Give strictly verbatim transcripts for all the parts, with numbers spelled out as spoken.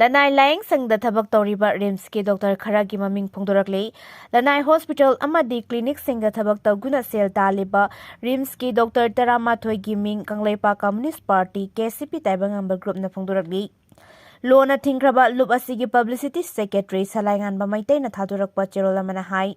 ꯂꯅꯥꯏ ꯂꯥꯌꯦꯡꯁꯪꯗ ꯊꯕꯛ ꯇꯧꯔꯤꯕ ꯔꯤꯝꯁꯀꯤ ꯗꯣꯛꯇꯔ ꯈꯔꯒꯤ ꯃꯃꯤꯡ ꯐꯣꯡꯗꯣꯔꯛꯂꯤ꯫ ꯂꯅꯥꯏ ꯍꯣꯁꯄꯤꯇꯥꯜ ꯑꯃꯗꯤ ꯀ꯭ꯂꯤꯅꯤꯛꯁꯤꯡꯗ ꯊꯕꯛ ꯇꯧꯗꯨꯅ ꯁꯦꯜ ꯇꯥꯜꯂꯤꯕ ꯔꯤꯝꯁꯀꯤ ꯗꯣꯛꯇꯔ ꯇꯔꯥꯃꯥꯊꯣꯏꯒꯤ ꯃꯤꯡ ꯀꯪꯂꯩꯄꯥꯛ ꯀꯝꯃꯨꯅꯤꯁ ꯄꯥꯔꯇꯤ, ꯀꯦ ꯁꯤ ꯄꯤ, ꯇꯥꯏꯕꯪꯉꯝꯕ ꯒ꯭ꯔꯨꯞꯅ ꯐꯣꯡꯗꯣꯔꯛꯂꯤ꯫ ꯂꯣꯟꯅ ꯊꯤꯡꯈ꯭ꯔꯕ ꯂꯨꯞ ꯑꯁꯤꯒꯤ ꯄꯕ꯭ꯂꯤꯁꯤꯇꯤ ꯁꯦꯀ꯭ꯔꯦꯇꯔꯤ ꯁꯂꯥꯏꯉꯥꯟꯕ ꯃꯩꯇꯩꯅ ꯊꯥꯗꯣꯔꯛꯄ ꯆꯦꯔꯣꯜ ꯑꯃꯅ ꯍꯥꯏ,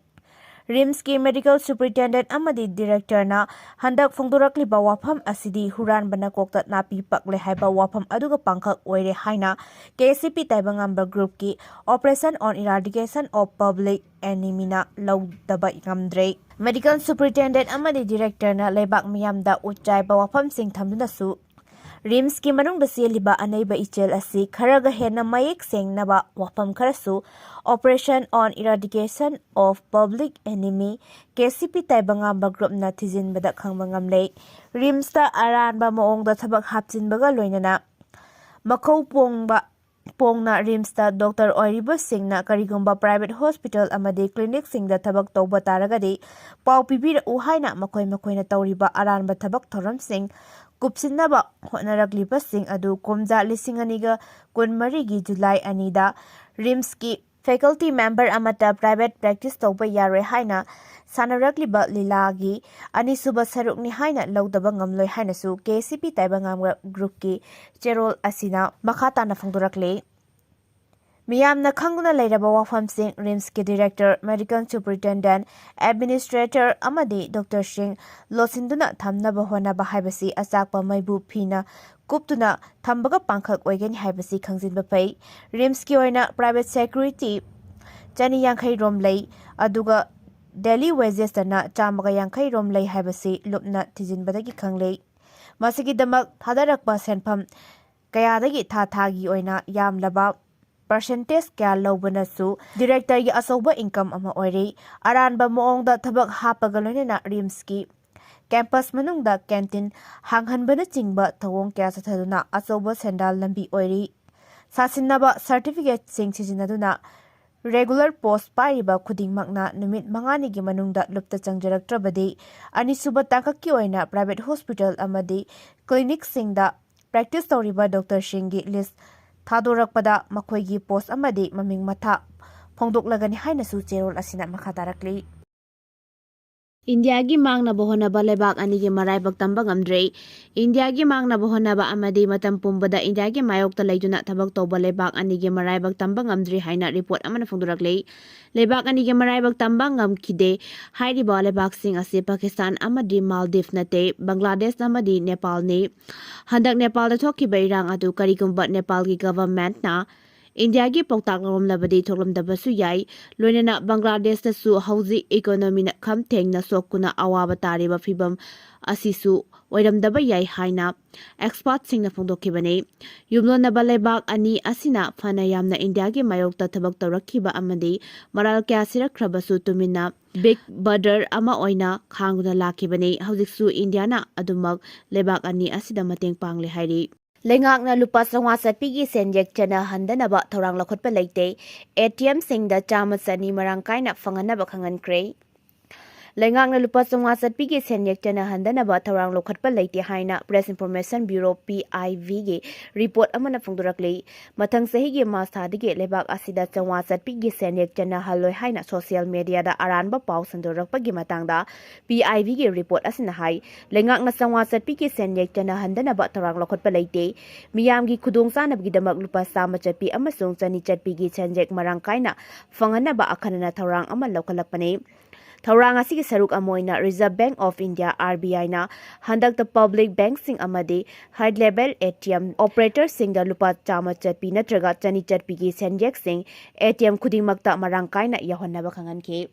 ꯔꯤꯝꯁꯀꯤ ꯃꯦꯗꯤꯀꯦꯜ ꯁꯨꯄꯔꯤꯟꯇꯦꯟꯗꯦꯟꯠ ꯑꯃꯗꯤ ꯗꯤꯔꯦꯛꯇꯔꯅ ꯍꯟꯗꯛ ꯐꯣꯡꯗꯣꯔꯛꯂꯤꯕ ꯋꯥꯐꯝ ꯑꯁꯤꯗꯤ ꯍꯨꯔꯥꯟꯕꯅ ꯀꯣꯛꯇ ꯅꯥꯄꯤ ꯄꯛꯂꯦ ꯍꯥꯏꯕ ꯋꯥꯐꯝ ꯑꯗꯨꯒ ꯄꯥꯡꯈꯛ ꯑꯣꯏꯔꯦ ꯍꯥꯏꯅ ꯀꯦ C P ꯇꯥꯏꯕꯪꯉꯝꯕ ꯒ꯭ꯔꯨꯞꯀꯤ Operation on Eradication of Public Enemyꯅ ꯂꯧꯗꯕ ꯉꯝꯗ꯭ꯔꯦ꯫ ꯃꯦꯗꯤꯀꯦꯜ ꯁꯨꯄꯔꯤꯟꯇꯦꯟꯗꯦꯟꯠ ꯑꯃꯗꯤ ꯗꯤꯔꯦꯛꯇꯔꯅ ꯂꯩꯕꯥꯛ ꯃꯤꯌꯥꯝꯗ ꯎꯠꯆꯥꯏꯕ ꯋꯥꯐꯝꯁꯤꯡ ꯊꯝꯗꯨꯅꯁꯨ ꯔꯤꯝꯁꯀꯤ ꯃꯅꯨꯡꯗ ꯆꯦꯜꯂꯤꯕ ꯑꯅꯩꯕ ꯏꯆꯦꯜ ꯑꯁꯤ ꯈꯔꯒ ꯍꯦꯟꯅ ꯃꯌꯦꯛ ꯁꯦꯡꯅꯕ ꯋꯥꯐꯝ ꯈꯔꯁꯨ Operation on Eradication of Public Enemy, K C ꯄꯤ ꯇꯥꯏꯕꯪꯉꯝꯕ ꯒ꯭ꯔꯨꯞꯅ ꯊꯤꯖꯤꯟꯕꯗ ꯈꯪꯕ ꯉꯝꯂꯦ꯫ ꯔꯤꯝꯁꯇ ꯑꯔꯥꯟꯕ ꯃꯑꯣꯡꯗ ꯊꯕꯛ ꯍꯥꯞꯆꯤꯟꯕꯒ ꯂꯣꯏꯅꯅ ꯃꯈꯧ ꯄꯣꯡꯕ ꯄꯣꯡꯅ ꯔꯤꯝꯁꯇ ꯗꯣꯛꯇꯔ ꯑꯣꯏꯔꯤꯕꯁꯤꯡꯅ ꯀꯔꯤꯒꯨꯝꯕ ꯄ꯭ꯔꯥꯏꯚꯦꯠ ꯍꯣꯁꯄꯤꯇꯥꯜ ꯑꯃꯗꯤ ꯀ꯭ꯂꯤꯅꯤꯛꯁꯤꯡꯗ ꯊꯕꯛ ꯇꯧꯕ ꯇꯥꯔꯒꯗꯤ ꯄꯥꯎ ꯄꯤꯕꯤꯔꯛꯎ ꯍꯥꯏꯅ ꯃꯈꯣꯏ ꯃꯈꯣꯏꯅ ꯇꯧꯔꯤꯕ ꯑꯔꯥꯟꯕ ꯊꯕꯛ ꯊꯧꯔꯝꯁꯤꯡ ꯀꯨꯞꯁꯤꯟꯅꯕ ꯍꯣꯠꯅꯔꯛꯂꯤꯕꯁꯤꯡ ꯑꯗꯨ ꯀꯨꯝꯖꯥ ꯂꯤꯁꯤꯡ ꯑꯅꯤꯒ ꯀꯨꯟꯃꯔꯤꯒꯤ ꯖꯨꯂꯥꯏ ꯑꯅꯤꯗ ꯔꯤꯝꯁꯀꯤ ꯐꯦꯀꯜꯇꯤ ꯃꯦꯝꯕꯔ ꯑꯃꯠꯇ ꯄ꯭ꯔꯥꯏꯚꯦꯠ ꯄ꯭ꯔꯦꯛꯇꯤꯁ ꯇꯧꯕ ꯌꯥꯔꯣꯏ ꯍꯥꯏꯅ ꯁꯥꯟꯅꯔꯛꯂꯤꯕ ꯂꯤꯂꯥꯒꯤ ꯑꯅꯤꯁꯨꯕ ꯁꯔꯨꯛꯅꯤ ꯍꯥꯏꯅ ꯂꯧꯗꯕ ꯉꯝꯂꯣꯏ ꯍꯥꯏꯅꯁꯨ ꯀꯦ ꯁꯤ ꯄꯤ ꯇꯥꯏꯕꯪꯉꯝꯕ ꯒ꯭ꯔꯨꯞꯀꯤ ꯆꯦꯔꯣꯜ ꯑꯁꯤꯅ ꯃꯈꯥ ꯇꯥꯅ ꯐꯣꯡꯗꯣꯔꯛꯂꯤ꯫ ꯃꯤꯌꯥꯝꯅ ꯈꯪꯗꯨꯅ ꯂꯩꯔꯕ ꯋꯥꯐꯝꯁꯤꯡ ꯔꯤꯝꯁꯀꯤ ꯗꯤꯔꯦꯛꯇꯔ, ꯃꯦꯗꯤꯀꯦꯜ ꯁꯨꯄꯔꯤꯟꯇꯦꯟꯗꯦꯟꯠ, ꯑꯦꯗꯃꯤꯅꯤꯁꯇ꯭ꯔꯦꯇꯔ ꯑꯃꯗꯤ ꯗꯣꯛꯇꯔꯁꯤꯡ ꯂꯣꯠꯁꯤꯟꯗꯨꯅ ꯊꯝꯅꯕ ꯍꯣꯠꯅꯕ ꯍꯥꯏꯕꯁꯤ ꯑꯆꯥꯛꯄ ꯃꯩꯕꯨ ꯐꯤꯅ ꯀꯨꯞꯇꯨꯅ ꯊꯝꯕꯒ ꯄꯥꯡꯈꯛ ꯑꯣꯏꯒꯅꯤ ꯍꯥꯏꯕꯁꯤ ꯈꯪꯖꯤꯟꯕ ꯐꯩ꯫ ꯔꯤꯝꯁꯀꯤ ꯑꯣꯏꯅ ꯄ꯭ꯔꯥꯏꯚꯦꯠ ꯁꯦꯀ꯭ꯌꯨꯔꯤꯇꯤ ꯆꯅꯤ ꯌꯥꯡꯈꯩ ꯔꯣꯝ ꯂꯩ, ꯑꯗꯨꯒ ꯗꯦꯂꯤ ꯋꯦꯖꯦꯁꯇꯅ ꯆꯥꯝꯃꯒ ꯌꯥꯡꯈꯩ ꯔꯣꯝ ꯂꯩ ꯍꯥꯏꯕꯁꯤ ꯂꯨꯞꯅ ꯊꯤꯖꯤꯟꯕꯗꯒꯤ ꯈꯪꯂꯦ꯫ ꯃꯁꯤꯒꯤꯗꯃꯛ ꯊꯥꯗꯔꯛꯄ ꯁꯦꯟꯐꯝ ꯀꯌꯥꯗꯒꯤ ꯊꯥ ꯊꯥꯒꯤ ꯑꯣꯏꯅ ꯌꯥꯝꯂꯕ ꯄꯔꯁꯦꯟꯇꯦꯖ ꯀꯌꯥ ꯂꯧꯕꯅꯁꯨ ꯗꯤꯔꯦꯛꯇꯔꯒꯤ ꯑꯆꯧꯕ ꯏꯟꯀꯝ ꯑꯃ ꯑꯣꯏꯔꯤ꯫ ꯑꯔꯥꯟꯕ ꯃꯑꯣꯡꯗ ꯊꯕꯛ ꯍꯥꯞꯄꯒ ꯂꯣꯏꯅꯅ ꯔꯤꯝꯁꯀꯤ ꯀꯦꯝꯄꯁ ꯃꯅꯨꯡꯗ ꯀꯦꯟꯇꯤꯟ ꯍꯥꯡꯍꯟꯕꯅꯆꯤꯡꯕ ꯊꯧꯑꯣꯡ ꯀꯌꯥ ꯆꯠꯊꯗꯨꯅ ꯑꯆꯧꯕ ꯁꯦꯟꯗꯥꯜ ꯂꯝꯕꯤ ꯑꯣꯏꯔꯤ꯫ ꯁꯥꯁꯤꯟꯅꯕ ꯁꯔꯇꯤꯐꯤꯀꯦꯠꯁꯤꯡ ꯁꯤꯖꯤꯟꯅꯗꯨꯅ ꯔꯦꯒꯨꯂꯔ ꯄꯣꯁ ꯄꯥꯏꯔꯤꯕ ꯈꯨꯗꯤꯡꯃꯛꯅ ꯅꯨꯃꯤꯠ ꯃꯉꯥꯅꯤꯒꯤ ꯃꯅꯨꯡꯗ ꯂꯨꯞꯇ ꯆꯪꯖꯔꯛꯇ꯭ꯔꯕꯗꯤ ꯑꯅꯤꯁꯨꯕ ꯇꯥꯡꯀꯛꯀꯤ ꯑꯣꯏꯅ ꯄ꯭ꯔꯥꯏꯚꯦꯠ ꯍꯣꯁꯄꯤꯇꯥꯜ ꯑꯃꯗꯤ ꯀ꯭ꯂꯤꯅꯤꯛꯁꯤꯡꯗ ꯄ꯭ꯔꯦꯛꯇꯤꯁ ꯇꯧꯔꯤꯕ ꯗꯣꯛꯇꯔꯁꯤꯡꯒꯤ ꯂꯤꯁ ꯊꯥꯗꯣꯔꯛꯄꯗ ꯃꯈꯣꯏꯒꯤ ꯄꯣꯁ ꯑꯃꯗꯤ ꯃꯃꯤꯡ ꯃꯊꯥ ꯐꯣꯡꯗꯣꯛꯂꯒꯅꯤ ꯍꯥꯏꯅꯁꯨ ꯆꯦꯔꯣꯜ ꯑꯁꯤꯅ ꯃꯈꯥ ꯇꯥꯔꯛꯂꯤ꯫ ꯏꯟꯗꯤꯌꯥꯒꯤ ꯃꯥꯡꯅꯕ ꯍꯣꯠꯅꯕ ꯂꯩꯕꯥꯛ ꯑꯅꯤꯒꯤ ꯃꯔꯥꯏꯕꯛ ꯇꯝꯕ ꯉꯝꯗ꯭ꯔꯦ꯫ ꯏꯟꯗꯤꯌꯥꯒꯤ ꯃꯥꯡꯅꯕ ꯍꯣꯠꯅꯕ ꯑꯃꯗꯤ ꯃꯇꯝ ꯄꯨꯝꯕꯗ ꯏꯟꯗꯤꯌꯥꯒꯤ ꯃꯥꯌꯣꯛꯇ ꯂꯩꯗꯨꯅ ꯊꯕꯛ ꯇꯧꯕ ꯂꯩꯕꯥꯛ ꯑꯅꯤꯒꯤ ꯃꯔꯥꯏꯕꯛ ꯇꯝꯕ ꯉꯝꯗ꯭ꯔꯤ ꯍꯥꯏꯅ ꯔꯤꯄꯣꯔꯠ ꯑꯃꯅ ꯐꯣꯡꯗꯣꯔꯛꯂꯤ꯫ ꯂꯩꯕꯥꯛ ꯑꯅꯤꯒꯤ ꯃꯔꯥꯏꯕꯛ ꯇꯝꯕ ꯉꯝꯈꯤꯗꯦ ꯍꯥꯏꯔꯤꯕ ꯂꯩꯕꯥꯛꯁꯤꯡ ꯑꯁꯤ ꯄꯥꯀꯤꯁꯇꯥꯟ ꯑꯃꯗꯤ ꯃꯥꯜꯗꯤꯞ ꯅꯠꯇꯦ, ꯕꯪꯒ꯭ꯂꯥꯗꯦꯁ ꯑꯃꯗꯤ ꯅꯦꯄꯥꯜꯅꯤ꯫ ꯍꯟꯗꯛ ꯅꯦꯄꯥꯜꯗ ꯊꯣꯛꯈꯤꯕ ꯏꯔꯥꯡ ꯑꯗꯨ ꯀꯔꯤꯒꯨꯝꯕ ꯅꯦꯄꯥꯜꯒꯤ ꯒꯚꯔꯟꯃꯦꯟꯠꯅ ꯏꯟꯗꯤꯌꯥꯒꯤ ꯄꯥꯎꯇꯥꯛ ꯂꯧꯔꯝꯂꯕꯗꯤ ꯊꯣꯛꯂꯝꯗꯕꯁꯨ ꯌꯥꯏ꯫ ꯂꯣꯏꯅꯅ ꯕꯪꯒ꯭ꯂꯥꯗꯦꯁꯇꯁꯨ ꯍꯧꯖꯤꯛ ꯏꯀꯣꯅꯣꯃꯤꯅ ꯈꯝ ꯊꯦꯡꯅ ꯁꯣꯛꯇꯨꯅ ꯑꯋꯥꯕ ꯇꯥꯔꯤꯕ ꯐꯤꯚꯝ ꯑꯁꯤꯁꯨ ꯑꯣꯏꯔꯝꯗꯕ ꯌꯥꯏ ꯍꯥꯏꯅ ꯑꯦꯛꯁꯄꯔꯠꯁꯤꯡꯅ ꯐꯣꯡꯗꯣꯛꯈꯤꯕꯅꯤ꯫ ꯌꯨꯝꯂꯣꯟꯅꯕ ꯂꯩꯕꯥꯛ ꯑꯅꯤ ꯑꯁꯤꯅ ꯐꯅ ꯌꯥꯝꯅ ꯏꯟꯗꯤꯌꯥꯒꯤ ꯃꯥꯌꯣꯛꯇ ꯊꯕꯛ ꯇꯧꯔꯛꯈꯤꯕ ꯑꯃꯗꯤ ꯃꯔꯥꯜ ꯀꯌꯥ ꯁꯤꯔꯛꯈ꯭ꯔꯕꯁꯨ ꯇꯨꯃꯤꯟꯅ ꯕꯤꯛ ꯕ꯭ꯔꯗꯔ ꯑꯃ ꯑꯣꯏꯅ ꯈꯥꯡꯗꯨꯅ ꯂꯥꯛꯈꯤꯕꯅꯤ꯫ ꯍꯧꯖꯤꯛꯁꯨ ꯏꯟꯗꯤꯌꯥꯅ ꯑꯗꯨꯃꯛ ꯂꯩꯕꯥꯛ ꯑꯅꯤ ꯑꯁꯤꯗ ꯃꯇꯦꯡ ꯄꯥꯡꯂꯤ ꯍꯥꯏꯔꯤ꯫ ꯂꯩꯉꯥꯛꯅ ꯂꯨꯄꯥ ꯆꯥꯝꯃꯉꯥ ꯆꯠꯄꯤꯒꯤ ꯁꯦꯟꯌꯦꯛ ꯆꯦꯟꯅꯍꯟꯗꯅꯕ ꯊꯧꯔꯥꯡ ꯂꯧꯈꯠꯄ ꯂꯩꯇꯦ꯫ ꯑꯦ ꯇꯤ ꯑꯦꯝꯁꯤꯡꯗ ꯆꯥꯝꯃ ꯆꯅꯤ ꯃꯔꯥꯡ ꯀꯥꯏꯅ ꯐꯪꯍꯟꯅꯕ ꯈꯪꯍꯟꯈ꯭ꯔꯦ꯫ ꯂꯩꯉꯥꯛꯅ ꯂꯨꯄꯥ ꯆꯥꯝꯃꯉꯥ ꯆꯠꯄꯤꯒꯤ ꯁꯦꯟꯌꯦꯛ ꯆꯦꯟꯅꯍꯟꯗꯅꯕ ꯊꯧꯔꯥꯡ ꯂꯧꯈꯠꯄ ꯂꯩꯇꯦ ꯍꯥꯏꯅ Press Information Bureau, P I B, ꯒꯤ ꯔꯤꯄꯣꯔꯠ ꯑꯃꯅ ꯐꯣꯡꯗꯣꯔꯛꯂꯤ꯫ ꯃꯊꯪ ꯆꯍꯤꯒꯤ ꯃꯥꯔꯆ ꯊꯥꯗꯒꯤ ꯂꯩꯕꯥꯛ ꯑꯁꯤꯗ ꯆꯥꯝꯃꯉꯥ ꯆꯠꯄꯤꯒꯤ ꯁꯦꯟꯌꯦꯛ ꯆꯦꯟꯅꯍꯜꯂꯣꯏ ꯍꯥꯏꯅ ꯁꯣꯁꯤꯌꯦꯜ ꯃꯦꯗꯤꯌꯥꯗ ꯑꯔꯥꯟꯕ ꯄꯥꯎ ꯁꯟꯗꯣꯔꯛꯄꯒꯤ ꯃꯇꯥꯡꯗ P I B ꯒꯤ ꯔꯤꯄꯣꯔꯠ ꯑꯁꯤꯅ ꯍꯥꯏ, ꯂꯩꯉꯥꯛꯅ ꯆꯥꯝꯃꯉꯥ ꯆꯠꯄꯤꯒꯤ ꯁꯦꯟꯌꯦꯛ ꯆꯦꯟꯅꯍꯟꯗꯅꯕ ꯊꯧꯔꯥꯡ ꯂꯧꯈꯠꯄ ꯂꯩꯇꯦ꯫ ꯃꯤꯌꯥꯝꯒꯤ ꯈꯨꯗꯣꯡꯆꯥꯅꯕꯒꯤꯗꯃꯛ ꯂꯨꯄꯥ ꯆꯥꯝꯃ ꯆꯠꯄꯤ ꯑꯃꯁꯨꯡ ꯆꯅꯤ ꯆꯠꯄꯤꯒꯤ ꯁꯦꯟꯌꯦꯛ ꯃꯔꯥꯡ ꯀꯥꯏꯅ ꯐꯪꯍꯟꯅꯕ ꯑꯈꯟꯅꯅ ꯊꯧꯔꯥꯡ ꯑꯃ ꯂꯧꯈꯠꯂꯛꯄꯅꯤ꯫ ꯊꯧꯔꯥꯡ ꯑꯁꯤꯒꯤ ꯁꯔꯨꯛ ꯑꯃ ꯑꯣꯏꯅ Reserve Bank of India, R B I ꯅ ꯍꯟꯗꯛꯇ ꯄꯕ꯭ꯂꯤꯛ ꯕꯦꯡꯛꯁꯤꯡ ꯑꯃꯗꯤ ꯍꯥꯏ ꯂꯦꯚꯦꯜ ꯑꯦ ꯇꯤ ꯑꯦꯝ ꯑꯣꯄꯔꯦꯇꯔꯁꯤꯡꯗ ꯂꯨꯄꯥ ꯆꯥꯝꯃ ꯆꯠꯄꯤ ꯅꯠꯇ꯭ꯔꯒ ꯆꯅꯤ ꯆꯠꯄꯤꯒꯤ ꯁꯦꯟꯌꯦꯛꯁꯤꯡ ꯑꯦ ꯇꯤ ꯑꯦꯝ ꯈꯨꯗꯤꯡꯃꯛꯇ ꯃꯔꯥꯡ ꯀꯥꯏꯅ ꯌꯥꯎꯍꯟꯅꯕ ꯈꯪꯍꯟꯈꯤ꯫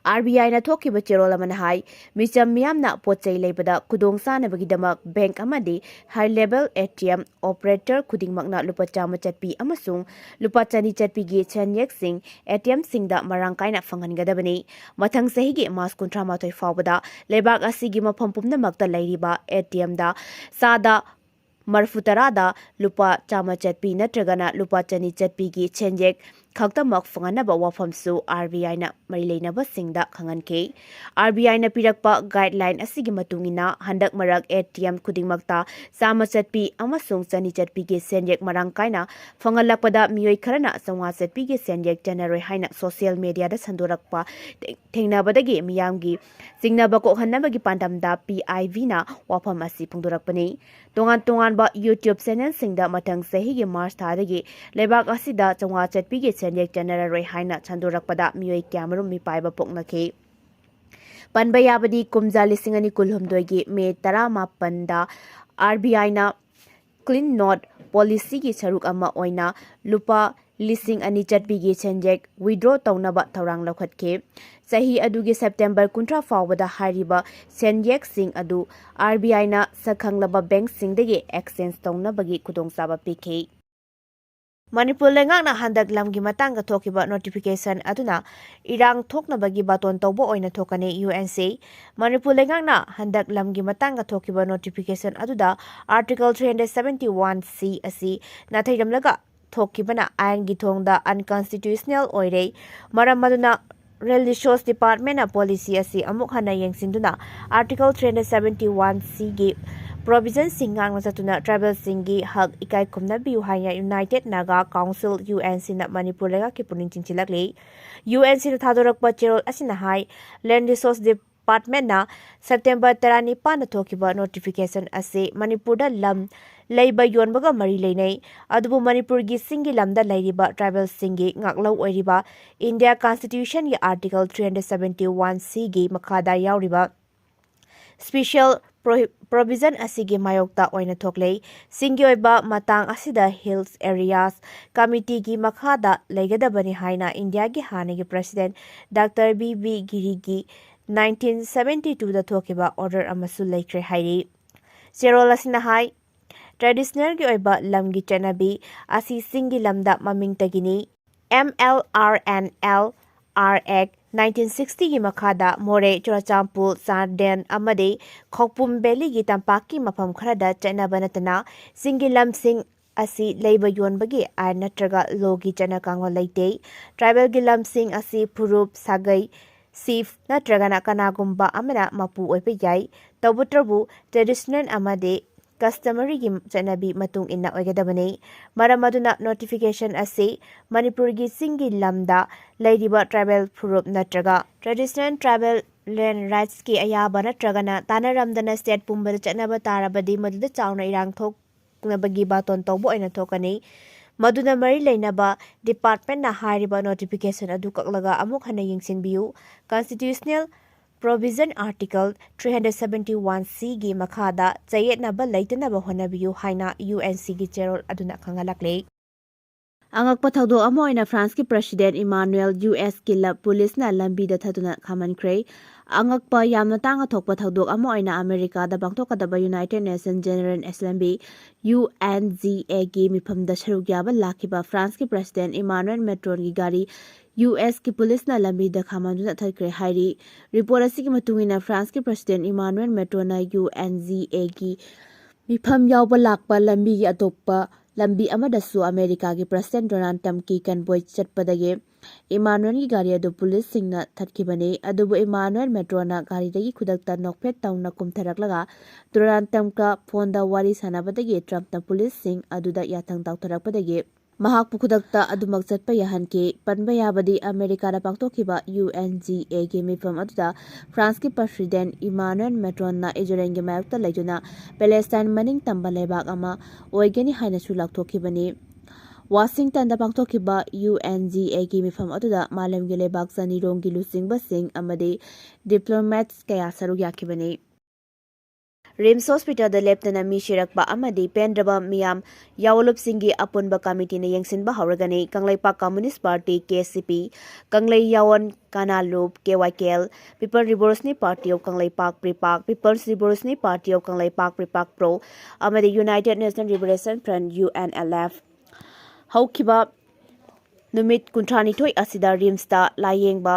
R B I ꯅ ꯊꯣꯛꯈꯤꯕ ꯆꯦꯔꯣꯜ ꯑꯃꯅ ꯍꯥꯏ, ꯃꯤꯆꯝ ꯃꯤꯌꯥꯝꯅ ꯄꯣꯠ ꯆꯩ ꯂꯩꯕꯗ ꯈꯨꯗꯣꯡ ꯆꯥꯅꯕꯒꯤꯗꯃꯛ ꯕꯦꯡꯛ ꯑꯃꯗꯤ ꯍꯥꯏ ꯂꯦꯚꯦꯜ ꯑꯦ ꯇꯤ ꯑꯦꯝ ꯑꯣꯄꯔꯦꯇꯔ ꯈꯨꯗꯤꯡꯃꯛꯅ ꯂꯨꯄꯥ ꯆꯥꯝꯃ ꯆꯠꯄꯤ ꯑꯃꯁꯨꯡ ꯂꯨꯄꯥ ꯆꯅꯤ ꯆꯠꯄꯤꯒꯤ ꯁꯦꯟꯌꯦꯛꯁꯤꯡ ꯑꯦ ꯇꯤ ꯑꯦꯝꯁꯤꯡꯗ ꯃꯔꯥꯡ ꯀꯥꯏꯅ ꯐꯪꯍꯟꯒꯗꯕꯅꯤ꯫ ꯃꯊꯪ ꯆꯍꯤꯒꯤ ꯃꯥꯔꯆ ꯀꯨꯟꯊ꯭ꯔꯥ ꯃꯥꯊꯣꯏ ꯐꯥꯎꯕꯗ ꯂꯩꯕꯥꯛ ꯑꯁꯤꯒꯤ ꯃꯐꯝ ꯄꯨꯝꯅꯃꯛꯇ ꯂꯩꯔꯤꯕ ꯑꯦ ꯇꯤ ꯑꯦꯝꯗ ꯆꯥꯗ ꯃꯔꯐꯨ ꯇꯔꯥꯗ ꯂꯨꯄꯥ ꯆꯥꯝꯃ ꯆꯠꯄꯤ ꯅꯠꯇ꯭ꯔꯒꯅ ꯂꯨꯄꯥ ꯆꯅꯤ ꯆꯠꯄꯤꯒꯤ ꯁꯦꯟꯌꯦꯛ ꯈꯛꯇꯃꯛ ꯐꯪꯍꯟꯅꯕ ꯋꯥꯐꯝꯁꯨ RBIꯅ ꯃꯔꯤ ꯂꯩꯅꯕꯁꯤꯡꯗ ꯈꯪꯍꯟꯈꯤ꯫ RBIꯅ ꯄꯤꯔꯛꯄ guideline ꯑꯁꯤꯒꯤ ꯃꯇꯨꯡ ꯏꯟꯅ ꯍꯟꯗꯛ ꯃꯔꯛ ATM ꯈꯨꯗꯤꯡꯃꯛꯇ ꯆꯥꯝꯃ ꯆꯠꯄꯤ ꯑꯃꯁꯨꯡ ꯆꯅꯤ ꯆꯠꯄꯤꯒꯤ ꯁꯦꯟꯌꯦꯛ ꯃꯔꯥꯡ ꯀꯥꯏꯅ ꯐꯪꯍꯜꯂꯛꯄꯗ ꯃꯤꯑꯣꯏ ꯈꯔꯅ ꯆꯥꯝꯃꯉꯥ ꯆꯠꯄꯤꯒꯤ ꯁꯦꯟꯌꯦꯛ ꯆꯟꯅꯔꯣꯏ ꯍꯥꯏꯅ social mediaꯗ ꯁꯟꯗꯣꯔꯛꯄ ꯊꯦꯡ-, ꯊꯦꯡꯅꯕꯗꯒꯤ ꯃꯤꯌꯥꯝꯒꯤ ꯆꯤꯡꯅꯕ ꯀꯣꯛꯍꯟꯅꯕꯒꯤ ꯄꯥꯟꯗꯝꯗ PIVꯅ ꯋꯥꯐꯝ ꯑꯁꯤ ꯐꯣꯡꯗꯣꯔꯛꯄꯅꯤ꯫ ꯇꯣꯉꯥꯟ ꯇꯣꯉꯥꯟꯕ YouTube channelꯁꯤꯡꯗ ꯃꯊꯪ ꯆꯍꯤꯒꯤ March ꯊꯥꯗꯒꯤ ꯂꯩꯕꯥꯛ ꯑꯁꯤꯗ ꯆꯥꯝꯃꯉꯥ ꯆꯠꯄꯤꯒꯤ ꯁꯦꯟꯌꯦꯛ ꯆꯟꯅꯔꯔꯣꯏ ꯍꯥꯏꯅ ꯁꯟꯗꯣꯔꯛꯄꯗ ꯃꯤꯑꯣꯏ ꯀꯌꯥꯃꯔꯨꯝ ꯃꯤꯄꯥꯏꯕ ꯄꯣꯛꯅꯈꯤ꯫ ꯄꯟꯕ ꯌꯥꯕꯗꯤ, ꯀꯨꯝꯖꯥ ꯂꯤꯁꯤꯡ ꯑꯅꯤ ꯀꯨꯟꯍꯨꯝꯗꯣꯏꯒꯤ May ꯇꯔꯥꯃꯥꯄꯟꯗ RBIꯅ Clean Note Policyꯒꯤ ꯁꯔꯨꯛ ꯑꯃ ꯑꯣꯏꯅ ꯂꯨꯄꯥ ꯂꯤꯁꯤꯡ ꯑꯅꯤ ꯆꯠꯄꯤꯒꯤ ꯁꯦꯟꯌꯦꯛ withdraw ꯇꯧꯅꯕ ꯊꯧꯔꯥꯡ ꯂꯧꯈꯠꯈꯤ꯫ ꯆꯍꯤ ꯑꯗꯨꯒꯤ September ꯀꯨꯟꯊ꯭ꯔꯥ ꯐꯥꯎꯕꯗ ꯍꯥꯏꯔꯤꯕ ꯁꯦꯟꯌꯦꯛꯁꯤꯡ ꯑꯗꯨ RBIꯅ ꯁꯛꯈꯪꯂꯕ bankꯁꯤꯡꯗꯒꯤ exchange ꯇꯧꯅꯕꯒꯤ ꯈꯨꯗꯣꯡꯆꯥꯕ ꯄꯤꯈꯤ꯫ ꯃꯅꯤꯄꯨꯔ ꯂꯩꯉꯥꯛꯅ ꯍꯟꯗꯛ ꯂꯝꯒꯤ ꯃꯇꯥꯡꯗ ꯊꯣꯛꯈꯤꯕ notification ꯑꯗꯨꯅ ꯏꯔꯥꯡ ꯊꯣꯛꯅꯕꯒꯤ ꯕꯥꯇꯣꯟ ꯇꯧꯕ ꯑꯣꯏꯅ ꯊꯣꯛꯀꯅꯤ꯫ UNC꯫ ꯃꯅꯤꯄꯨꯔ ꯂꯩꯉꯥꯛꯅ ꯍꯟꯗꯛ ꯂꯝꯒꯤ ꯃꯇꯥꯡꯗ ꯊꯣꯛꯈꯤꯕ notification ꯑꯗꯨꯗ Article three hundred seventy one C ꯑꯁꯤ ꯅꯥꯊꯩꯔꯝꯂꯒ ꯊꯣꯛꯈꯤꯕꯅ ꯑꯥꯏꯟꯒꯤ ꯊꯣꯡꯗ unconstitutional ꯑꯣꯏꯔꯦ꯫ ꯃꯔꯝ ꯑꯗꯨꯅ Land Resource Departmentꯅ policy ꯑꯁꯤ ꯑꯃꯨꯛ ꯍꯟꯅ ꯌꯦꯡꯁꯤꯟꯗꯨꯅ Article three hundred seventy one Cꯒꯤ provisionꯁꯤꯡ ꯉꯥꯛꯅ ꯆꯠꯇꯨꯅ tribalꯁꯤꯡꯒꯤ ꯍꯛ ꯏꯀꯥꯏ ꯈꯨꯝꯅꯕꯤꯌꯨ ꯍꯥꯏꯅ United Naga Council, UNCꯅ ꯃꯅꯤꯄꯨꯔ ꯂꯩꯉꯥꯛꯀꯤ ꯄꯨꯛꯅꯤꯡ ꯆꯤꯡꯁꯤꯜꯂꯛꯂꯤ꯫ UNCꯅ ꯊꯥꯗꯣꯔꯛꯄ ꯆꯦꯔꯣꯜ ꯑꯁꯤꯅ ꯍꯥꯏ, Land Resource Departmentꯅ September ꯇꯔꯥꯅꯤꯄꯥꯟꯗ ꯊꯣꯛꯈꯤꯕ notification ꯑꯁꯤ ꯃꯅꯤꯄꯨꯔꯗ ꯂꯝ ꯂꯩꯕ ꯌꯣꯟꯕꯒ ꯃꯔꯤ ꯂꯩꯅꯩ꯫ ꯑꯗꯨꯕꯨ ꯃꯅꯤꯄꯨꯔꯒꯤ ꯆꯤꯡꯒꯤ ꯂꯝꯗ ꯂꯩꯔꯤꯕ tribalꯁꯤꯡꯒꯤ ꯉꯥꯛꯂꯧ ꯑꯣꯏꯔꯤꯕ India Constitutionꯒꯤ Article three hundred seventy one Cꯒꯤ ꯃꯈꯥꯗ ꯌꯥꯎꯔꯤꯕ special pro-, provision ꯑꯁꯤꯒꯤ ꯃꯥꯌꯣꯛꯇ ꯑꯣꯏꯅ ꯊꯣꯛꯂꯦ꯫ ꯆꯤꯡꯒꯤ ꯑꯣꯏꯕ ꯃꯇꯥꯡ ꯑꯁꯤꯗ Hills Areas Committeeꯒꯤ ꯃꯈꯥꯗ ꯂꯩꯒꯗꯕꯅꯤ ꯍꯥꯏꯅ ꯏꯟꯗꯤꯌꯥꯒꯤ ꯍꯥꯟꯅꯒꯤ President Doctor B B Giriꯒꯤ nineteen seventy twoꯗ ꯊꯣꯛꯈꯤꯕ order ꯑꯃꯁꯨ ꯂꯩꯈ꯭ꯔꯦ ꯍꯥꯏꯔꯤ꯫ ꯆꯦꯔꯣꯜ ꯑꯁꯤꯅ ꯍꯥꯏ, traditionalꯒꯤ ꯑꯣꯏꯕ ꯂꯝꯒꯤ ꯆꯠꯅꯕꯤ ꯑꯁꯤ ꯆꯤꯡꯒꯤ ꯂꯝꯗ ꯃꯃꯤꯡꯇꯒꯤꯅꯤ꯫ MLRNLR Act nineteen sixtyꯒꯤ ꯃꯈꯥꯗ ꯃꯣꯔꯦ, ꯆꯨꯔꯆꯥꯟꯄꯨꯔ, ꯆꯥꯟꯗꯦꯜ ꯑꯃꯗꯤ ꯈꯧꯄꯨꯝ Valleyꯒꯤ ꯇꯝꯄꯥꯛꯀꯤ ꯃꯐꯝ ꯈꯔꯗ ꯆꯠꯅꯕ ꯅꯠꯇꯅ ꯆꯤꯡꯒꯤ ꯂꯝꯁꯤꯡ ꯑꯁꯤ ꯂꯩꯕ ꯌꯣꯟꯕꯒꯤ ꯑꯥꯏꯟ ꯅꯠꯇ꯭ꯔꯒ ꯂꯣꯒꯤ ꯆꯠꯅ ꯀꯥꯡꯂꯣꯟ ꯂꯩꯇꯦ꯫ ꯇ꯭ꯔꯥꯏꯕꯦꯜꯒꯤ ꯂꯝꯁꯤꯡ ꯑꯁꯤ ꯐꯨꯔꯨꯞ, ꯁꯥꯒꯩ, ꯁꯤꯐ ꯅꯠꯇ꯭ꯔꯒꯅ ꯀꯅꯥꯒꯨꯝꯕ ꯑꯃꯅ ꯃꯄꯨ ꯑꯣꯏꯕ ꯌꯥꯏ꯫ ꯇꯧꯕꯇꯕꯨ traditional ꯑꯃꯗꯤ customaryꯒꯤ ꯆꯠꯅꯕꯤ ꯃꯇꯨꯡ ꯏꯟꯅ ꯑꯣꯏꯒꯗꯕꯅꯤ꯫ ꯃꯔꯝ ꯑꯗꯨꯅ notification ꯑꯁꯤ ꯃꯅꯤꯄꯨꯔꯒꯤ ꯆꯤꯡꯒꯤ ꯂꯝꯗ ꯂꯩꯔꯤꯕ ꯇ꯭ꯔꯥꯏꯕꯦꯜ ꯐꯨꯔꯨꯞ ꯅꯠꯇ꯭ꯔꯒ traditional tribal land rightsꯀꯤ ꯑꯌꯥꯕ ꯅꯠꯇ꯭ꯔꯒꯅ ꯇꯥꯟꯅꯔꯝꯗꯅ state ꯄꯨꯝꯕꯗ ꯆꯠꯅꯕ ꯇꯥꯔꯕꯗꯤ ꯃꯗꯨꯗ ꯆꯥꯎꯅ ꯏꯔꯥꯡ ꯊꯣꯛꯅꯕꯒꯤ ꯕꯥꯇꯣꯟ ꯇꯧꯕ ꯑꯣꯏꯅ ꯊꯣꯛꯀꯅꯤ꯫ ꯃꯗꯨꯅ ꯃꯔꯤ ꯂꯩꯅꯕ departmentꯅ ꯍꯥꯏꯔꯤꯕ notification ꯑꯗꯨ ꯀꯛꯂꯒ ꯑꯃꯨꯛ ꯍꯟꯅ ꯌꯦꯡꯁꯤꯟꯕꯤꯌꯨ꯫ Constitutional provision article three hundred seventy one Cꯒꯤ ꯃꯈꯥꯗ ꯆꯌꯦꯠꯅꯕ ꯂꯩꯇꯅꯕ ꯍꯣꯠꯅꯕꯤꯌꯨ ꯍꯥꯏꯅ UNCꯒꯤ ꯆꯦꯔꯣꯜ ꯑꯗꯨꯅ ꯈꯪꯍꯜꯂꯛꯂꯤ꯫ ꯑꯉꯛꯄ ꯊꯧꯗꯣꯛ ꯑꯃ ꯑꯣꯏꯅ ꯐ꯭ꯔꯥꯟꯁꯀꯤ President Emmanuel ꯎ ꯑꯦꯁꯀꯤ ꯂ-, ꯄꯨꯂꯤꯁꯅ ꯂꯝꯕꯤꯗ ꯊꯠꯇꯨꯅ ꯈꯥꯝꯍꯟꯈ꯭ꯔꯦ꯫ ꯑꯉꯛꯄ, ꯌꯥꯝꯅ ꯇꯥꯡꯅ ꯊꯣꯛꯄ ꯊꯧꯗꯣꯛ ꯑꯃ ꯑꯣꯏꯅ ꯑꯃꯦꯔꯤꯀꯥꯗ ꯄꯥꯡꯊꯣꯛꯀꯗꯕ United Nations General Assembly, UNGAꯒꯤ ꯃꯤꯐꯝꯗ ꯁꯔꯨꯛ ꯌꯥꯕ ꯂꯥꯛꯈꯤꯕ ꯐ꯭ꯔꯥꯟꯁꯀꯤ President Emmanuel Macronꯒꯤ ꯒꯥꯔꯤ ꯎ ꯑꯦꯁꯀꯤ ꯄꯨꯂꯤꯁꯅ ꯂꯝꯕꯤꯗ ꯈꯥꯝꯍꯟꯗꯨꯅ ꯊꯠꯈ꯭ꯔꯦ ꯍꯥꯏꯔꯤ꯫ Report ꯑꯁꯤꯒꯤ ꯃꯇꯨꯡ ꯏꯟꯅ ꯐ꯭ꯔꯥꯟꯁꯀꯤ President Emmanuel Macronꯅ UNGAꯒꯤ ꯃꯤꯐꯝ ꯌꯥꯎꯕ ꯂꯥꯛꯄ ꯂꯝꯕꯤꯒꯤ ꯑꯇꯣꯞꯄ ꯂꯝꯕꯤ ꯑꯃꯗꯁꯨ ꯑꯃꯦꯔꯤꯀꯥꯒꯤ President Donald Trumpꯀꯤ convoy ꯆꯠꯄꯗꯒꯤ ꯏꯃꯥꯅꯨꯑꯦꯜꯒꯤ ꯒꯥꯔꯤ ꯑꯗꯨ ꯄꯨꯂꯤꯁꯁꯤꯡꯅ ꯊꯠꯈꯤꯕꯅꯤ꯫ ꯑꯗꯨꯕꯨ ꯏꯃꯥꯅꯨꯑꯦꯜ ꯃꯦꯀ꯭ꯔꯣꯟꯅ ꯒꯥꯔꯤꯗꯒꯤ ꯈꯨꯗꯛꯇ ꯅꯣꯛꯐꯦꯠ ꯇꯧꯅ ꯀꯨꯝꯊꯔꯛꯂꯒ ꯗꯣꯅꯥꯜꯗ ꯇ꯭ꯔꯝꯞꯀ ꯐꯣꯟꯗ ꯋꯥꯔꯤ ꯁꯥꯟꯅꯕꯗꯒꯤ ꯇ꯭ꯔꯝꯞꯅ ꯄꯨꯂꯤꯁꯁꯤꯡ ꯑꯗꯨꯗ ꯌꯥꯊꯪ ꯇꯧꯊꯔꯛꯄꯗꯒꯤ ꯃꯍꯥꯛꯄꯨ ꯈꯨꯗꯛꯇ ꯑꯗꯨꯃꯛ ꯆꯠꯄ ꯌꯥꯍꯟꯈꯤ꯫ ꯄꯟꯕ ꯌꯥꯕꯗꯤ ꯑꯃꯦꯔꯤꯀꯥꯗ ꯄꯥꯡꯊꯣꯛꯈꯤꯕ ꯌꯨ ꯑꯦꯟ ꯖꯤ ꯑꯦꯒꯤ ꯃꯤꯐꯝ ꯑꯗꯨꯗ ꯐ꯭ꯔꯥꯟꯁꯀꯤ President ꯏꯃꯥꯅꯨꯑꯦꯜ ꯃꯦꯀ꯭ꯔꯣꯟꯅ ꯏꯖꯔꯦꯜꯒꯤ ꯃꯥꯌꯣꯛꯇ ꯂꯩꯗꯨꯅ ꯄꯦꯂꯦꯁꯇꯥꯏꯟ ꯃꯅꯤꯡ ꯇꯝꯕ ꯂꯩꯕꯥꯛ ꯑꯃ ꯑꯣꯏꯒꯅꯤ ꯍꯥꯏꯅꯁꯨ ꯂꯥꯎꯊꯣꯛꯈꯤꯕꯅꯤ꯫ ꯋꯥꯁꯤꯡꯇꯟꯗ ꯄꯥꯡꯊꯣꯛꯈꯤꯕ ꯌꯨ ꯑꯦꯟ ꯖꯤ ꯑꯦꯒꯤ ꯃꯤꯐꯝ ꯑꯗꯨꯗ ꯃꯥꯂꯦꯝꯒꯤ ꯂꯩꯕꯥꯛ ꯆꯅꯤꯔꯣꯝꯒꯤ ꯂꯨꯆꯤꯡꯕꯁꯤꯡ ꯑꯃꯗꯤ diplomats ꯀꯌꯥ ꯁꯔꯨꯛ ꯌꯥꯈꯤꯕꯅꯤ꯫ ꯔꯤꯝꯁ ꯍꯣꯁꯄꯤꯇꯥꯜꯗ ꯂꯦꯞꯇꯅ ꯃꯤ ꯁꯤꯔꯛꯄ ꯑꯃꯗꯤ ꯄꯦꯟꯗ꯭ꯔꯕ ꯃꯤꯌꯥꯝ ꯌꯥꯑꯣꯟꯂꯨꯞꯁꯤꯡꯒꯤ ꯑꯄꯨꯟꯕ ꯀꯃꯤꯇꯤꯅ ꯌꯦꯡꯁꯤꯟꯕ ꯍꯧꯔꯒꯅꯤ꯫ Kangleipak Communist Party, K C P, Kanglei ꯌꯥꯑꯣꯟ ꯀꯥꯅꯥꯂꯨꯞ, K Y K L, People Revolutionary Party of Kangleipak, PREPAK, People's Revolutionary Party of Kangleipak, PREPAK pro, ꯑꯃꯗꯤ United National Liberation Front, U N L F. ꯍꯧꯈꯤꯕ ꯅꯨꯃꯤꯠ ꯀꯨꯟꯊ꯭ꯔꯥꯅꯤꯊꯣꯏ ꯑꯁꯤꯗ ꯔꯤꯝꯁꯇ ꯂꯥꯌꯦꯡꯕ